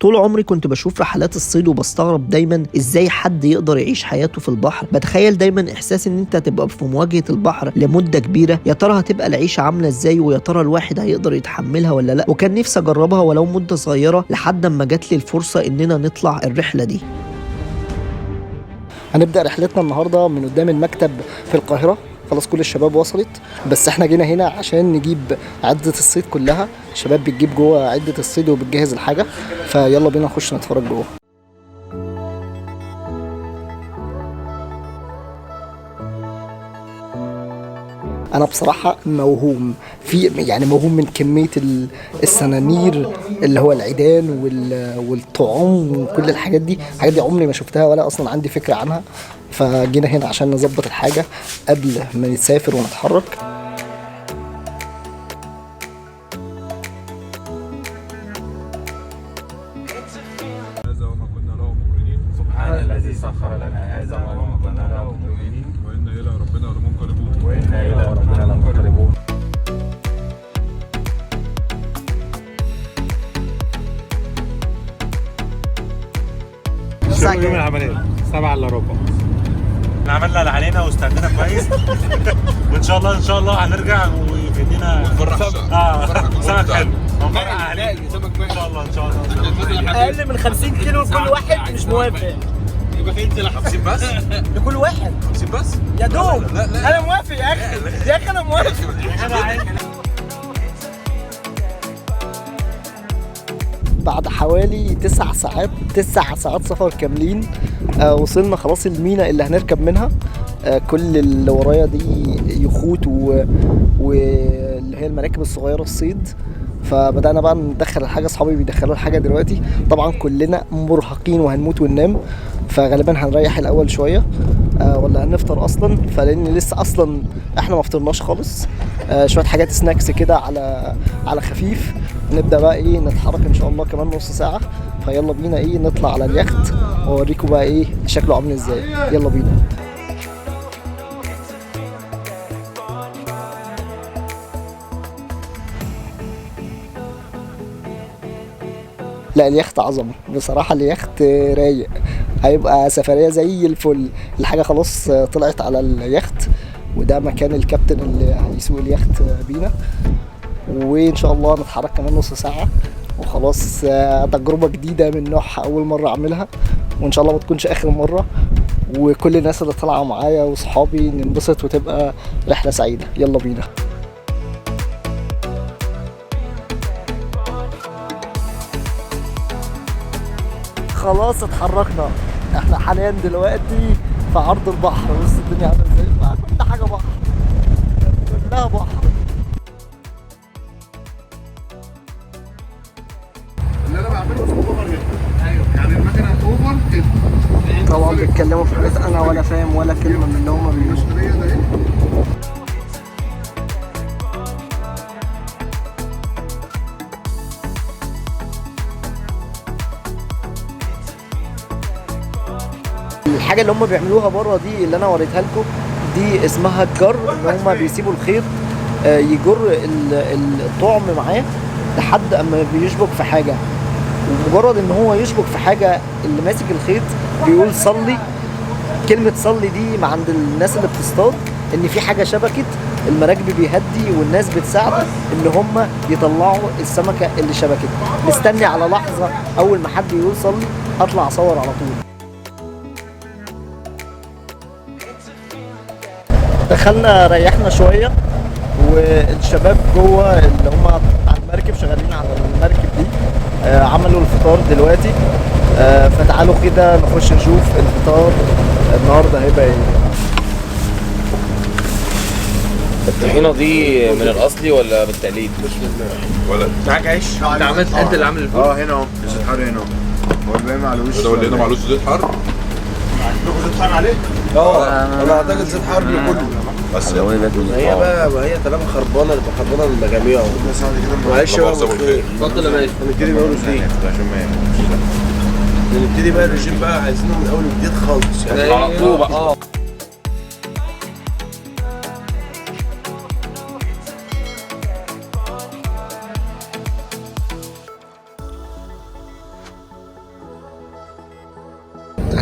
طول عمري كنت بشوف رحلات الصيد وبستغرب دايما ازاي حد يقدر يعيش حياته في البحر. بتخيل دايما احساس ان انت تبقى في مواجهة البحر لمدة كبيرة، يا ترى هتبقى العيشة عاملة ازاي، ويا ترى الواحد هيقدر يتحملها ولا لا. وكان نفسي اجربها ولو مدة صغيرة لحد ما جات لي الفرصة اننا نطلع الرحلة دي. هنبدأ رحلتنا النهاردة من قدام المكتب في القاهرة. خلاص كل الشباب وصلت، بس احنا جينا هنا عشان نجيب عدة الصيد كلها. الشباب بتجيب جوه عدة الصيد وبتجهز الحاجة، فيلا بينا نخش نتفرج جوه. انا بصراحة موهوم في يعني موهوم من كمية السنانير اللي هو العيدان والطعوم وكل الحاجات دي. الحاجات دي عمري ما شفتها ولا اصلا عندي فكرة عنها، فجينا هنا عشان نظبط الحاجة قبل ما نسافر ونتحرك. هذا وما كنا له مقرنين. سبحان الذي سخر لنا هذا وما كنا له مقرنين وإنا إلى ربنا لمنقلبون. وإنا إلى ربنا لمنقلبون. يوم العملية 6:45. احنا عملنا اللي علينا واستعدينا كويس، وان شاء الله ان شاء الله هنرجع وفي ايدينا سمك حلو. ان شاء الله ان شاء الله. اقل من 50 كيلو لكل واحد مش موافق. يبقى 50 بس؟ لكل واحد 50 بس؟ يا دوب. لا لا انا موافق يا اخي، يا اخي انا موافق. بعد حوالي 9 ساعات، 9 ساعات سفر كاملين، وصلنا خلاص المينا اللي هنركب منها. كل اللي ورايا دي يخوت واللي هي المراكب الصغيرة الصيد. فبدأنا بقى ندخل الحاجة، اصحابي بيدخلوا الحاجة دلوقتي. طبعا كلنا مرهقين وهنموت وننام، فغالبا هنريح الأول شوية، ولا هنفطر أصلا، فلأن لسه أصلا احنا ما فطرناش خالص. شوية حاجات snacks كده على خفيف. نبدأ بقى ايه نتحرك ان شاء الله كمان نص ساعة. فيلا بينا ايه نطلع على اليخت واوريكم بقى ايه شكله عامل ازاي. يلا بينا. لا اليخت عظمة بصراحة، اليخت رايق، هيبقى سفرية زي الفل. الحاجة خلاص طلعت على اليخت، وده مكان الكابتن اللي هيسوق اليخت بينا، وإن شاء الله نتحرك كمان نص ساعة وخلاص. تجربة جديدة من نوعها، أول مرة أعملها، وإن شاء الله ما تكونش آخر مرة، وكل الناس اللي طالعة معايا وصحابي ننبسط وتبقى رحلة سعيدة. يلا بينا. خلاص اتحركنا، احنا حاليا دلوقتي في عرض البحر. بص الدنيا عامله ازاي، كل حاجه بحر، كلها بحر. اللي انا بعمله في overhead. ايوه يعني المكنه overhead. طبعا بيتكلموا في حاجات انا ولا فاهم ولا كلمه من اللي هما بيقولوها. المشتريه ده ايه؟ الحاجه اللي هم بيعملوها بره دي اللي انا وريتها لكم دي اسمها الجر، ان هم بيسيبوا الخيط يجر الطعم معاه لحد اما بيشبك في حاجه، ومجرد ان هو يشبك في حاجه اللي ماسك الخيط بيقول صلي. كلمه صلي دي مع عند الناس اللي بتصطاد ان في حاجه شبكت، المراكب بيهدي والناس بتساعده ان هم يطلعوا السمكه اللي شبكت. مستني على لحظه اول ما حد يقول صلي اطلع اصور على طول. دخلنا ريحنا شوية، والشباب جوه اللي هم على المركب شغالين على المركب دي، عملوا الفطار دلوقتي. فتعالوا كده نخش نشوف الفطار النهارده هيبقى ايه. الطحينة دي من الأصلي ولا بالتقليد؟ ولا معاك عيش؟ أنت عملت أنت اللي عامل الفول؟ اه هنا اهو زيت حار هنا اهو. هو اللي باين على وشه. ده اللي هنا معلوش زيت حار؟ عندكم زيت حار عليه؟ انا اعتقد زيت حار لكله. بس هي بقى ما هي طالما خربانه يبقى خربانه للجميع. معلش بقى اتفضل يا باشا. هنبتدي من اول وجديد. نبتدي بقى الرجيم بقى، عايزينه من اول وجديد خالص يعني على طول بقى.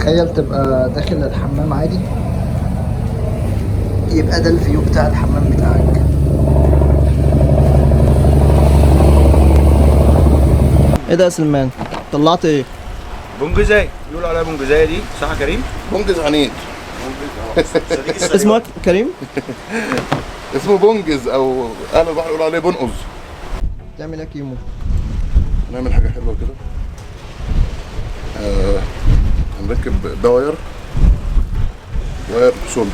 تخيل تبقى داخل الحمام عادي، يبقى ده ال view بتاع الحمام بتاعك. ايه ده يا سلمان؟ طلعت ايه؟ بونجزاي، بيقولوا عليها بونجزايه دي، صح يا كريم؟ بونجز عنيد. اسمك كريم؟ اسمه بونجز، او اهل البحر يقولوا عليه بنقز. تعمل ايه يا كيمو؟ نعمل حاجة حلوة كده. هنركب ده wire، wire صلب،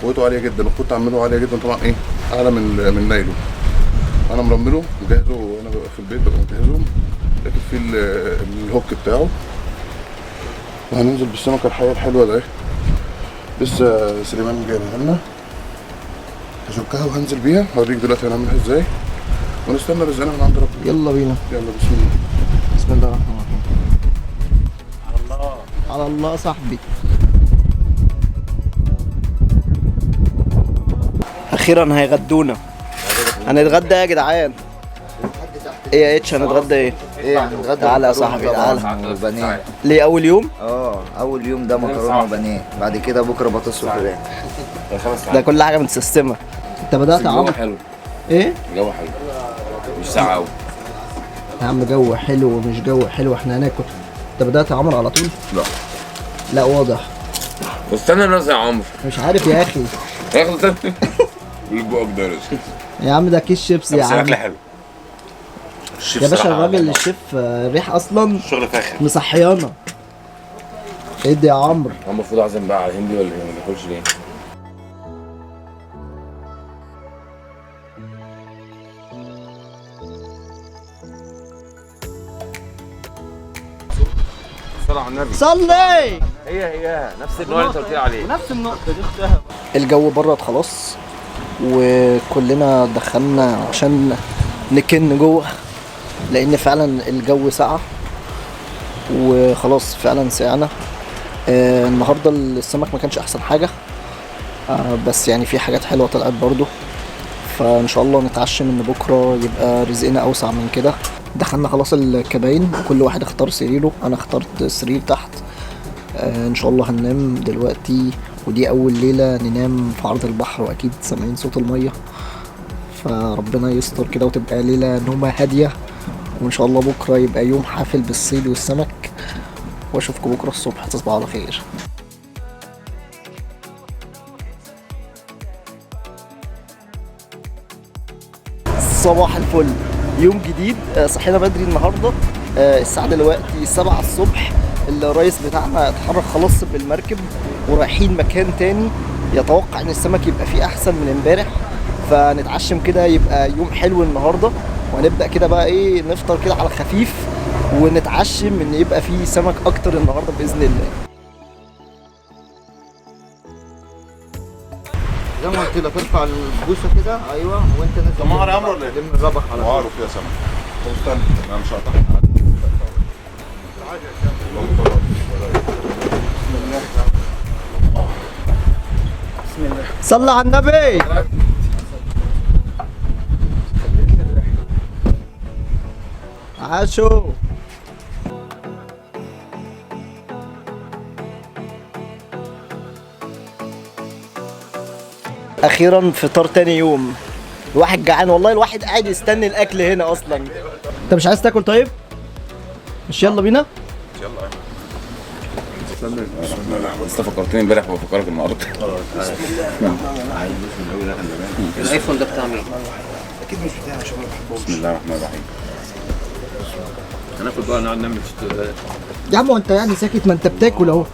قوته عالية جدا، القوة عامله عالية جدا طبعا، ايه اعلى من نايلو. انا مرمله مجهزة، وانا ببقى في البيت ببقى مجهزة، راكب فيه ال hook بتاعه. وهننزل بالسمكه الحية الحلوة ده، لسه سليمان جايبها لنا، هشكها وهنزل بيها، هوريك دلوقتي هنعملها ازاي، ونستنى رزقنا من عند ربنا. يلا بينا، يلا بسم الله. بسم الله الرحمن الرحيم. على الله، على الله صاحبي. اخيرا هيغدونا. هنتغدى يا جدعان. ايه يا اتش هنتغدى ايه؟ ايه هنتغدى؟ تعالى يا صاحبي تعالى. وبانيه. ليه اول يوم؟ اول يوم ده مكرونه وبانيه، بعد كده بكره بطاطس وفراخ. ده كل حاجة متسيستمه. انت بدات يا عمرو؟ الجو حلو. ايه؟ الجو حلو، مش ساقع قوي يا عم. جو حلو ومش جو حلو، احنا هناكل. انت بدات يا عمرو على طول؟ لا لا واضح. استنى الناس يا عمرو. مش عارف يا اخي. اخد البوق ده يا عم، ده كيس شيبس يا عم. بس الاكل حلو يا باشا. الراجل الشيف الريح اصلا شغل فاخر، مصحيانا. ادي يا عمرو. هو المفروض اعزم بقى على الهندي ولا ما بياكلش ليه؟ صلى على النبي. صلي. هي نفس النوع اللي انت قلت لي عليه، نفس النقطة دي اختها. الجو برد خلاص، وكلنا دخلنا عشان نكن جوه، لان فعلا الجو ساقع وخلاص فعلا سقعنا. النهارده السمك ما كانش احسن حاجة، بس يعني في حاجات حلوة طلعت برضو، فان شاء الله نتعشم ان بكره يبقى رزقنا اوسع من كده. دخلنا خلاص الكباين، كل واحد اختار سريره، انا اخترت سرير تحت. ان شاء الله هننام دلوقتي، ودي اول ليلة ننام في عرض البحر، واكيد سامعين صوت المية، فربنا يستر كده وتبقى ليلة نومه هادية، وان شاء الله بكره يبقى يوم حافل بالصيد والسمك. واشوفكم بكره الصبح، تصبحوا على خير. صباح الفل، يوم جديد. صحينا بدري النهارده، الساعة دلوقتي 7 الصبح. الرئيس بتاعنا اتحرك خلاص بالمركب ورايحين مكان تاني، يتوقع ان السمك يبقى فيه احسن من امبارح، فنتعشم كده يبقى يوم حلو النهارده. وهنبدا كده بقى ايه، نفطر كده على خفيف ونتعشم ان يبقى فيه سمك اكتر النهارده باذن الله. زي ما قلت لك ارفع البوسه كده، ايوه، وانت نازل. طب مهر يا عمرو ولا ايه؟ لم الربح على طول. معروف يا سمك. طب استنى انا مش هقطعك. بسم الله. صلى على النبي. عاشو. اخيرا فطار تاني يوم. الواحد جعان والله، الواحد قاعد يستني الاكل هنا اصلا. انت مش عايز تاكل طيب؟ مش يلا بينا؟ يلا. انت فكرتني امبارح وبفكرك النهارده. الايفون ده بتاع مين؟ اكيد مش بتاعي عشان ما بحبوش. بسم الله الرحمن الرحيم. هناكل بقى، نقعد نعمل يا عم وانت يعني ساكت، ما انت بتاكل اهو.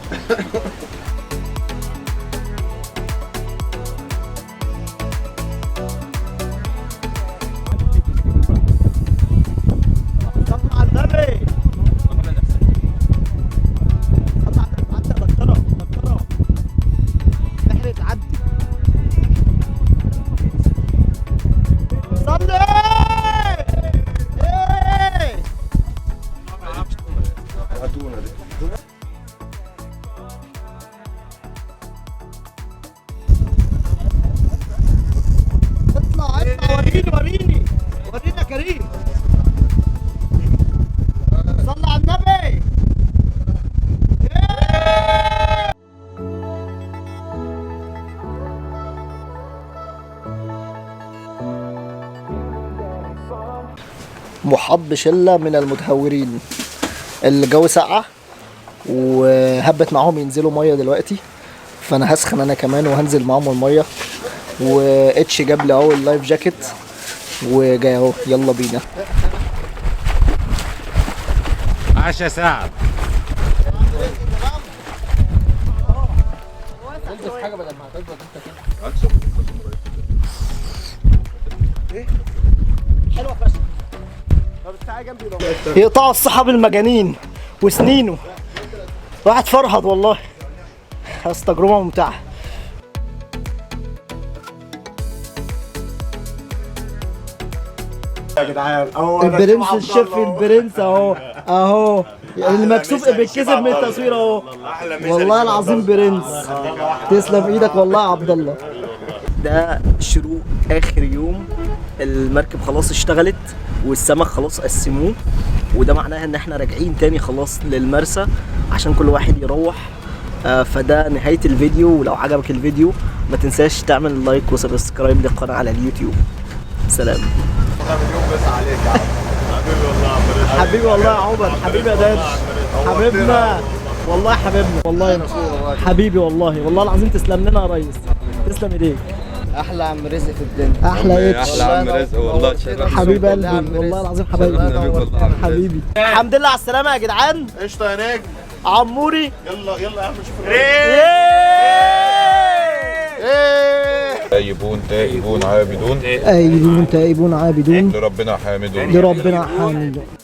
وريني وريني يا كريم. صلى على النبي. محاط بشله من المتهورين. الجو ساقع وهبت معاهم ينزلوا مية دلوقتي، فانا هسخن انا كمان وهنزل معاهم المية. واتش جاب لي اهو ال life jacket وجاي اهو، يلا بينا. 10 ساعة. حلوة فشخ. يقطعوا الصحاب المجانين وسنينه، واحد فرهد والله. بس تجربه ممتعة. يا جدعان البرنس الشيف، البرنس اهو اهو، المكسوف بيتكسف من التصوير اهو. والله العظيم برنس، تسلم ايدك والله يا عبد الله. ده شروق اخر يوم، المركب خلاص اشتغلت والسمك خلاص قسموه، وده معناها ان احنا راجعين تاني خلاص للمرسى عشان كل واحد يروح. فده نهاية الفيديو، ولو عجبك الفيديو ما تنساش تعمل like و subscribe للقناة على اليوتيوب. سلام. حبيبي والله يا عمر، حبيبي يا دارش، حبيبنا والله، حبيبنا والله، حبيبي والله، والله العظيم تسلم لنا يا ريس، تسلم ايديك. احلى عم رزق في الدنيا، احلى اتش، احلى عم رزق والله. حبيب قلبي والله العظيم، حبيبي حبيبي. الحمد لله على السلامة يا جدعان. قشطه يا نجم. عموري يلا يلا يا عم نشوف. تائبون تائبون عابدون، تائبون تائبون عابدون، لربنا حامدون، لربنا حامدون.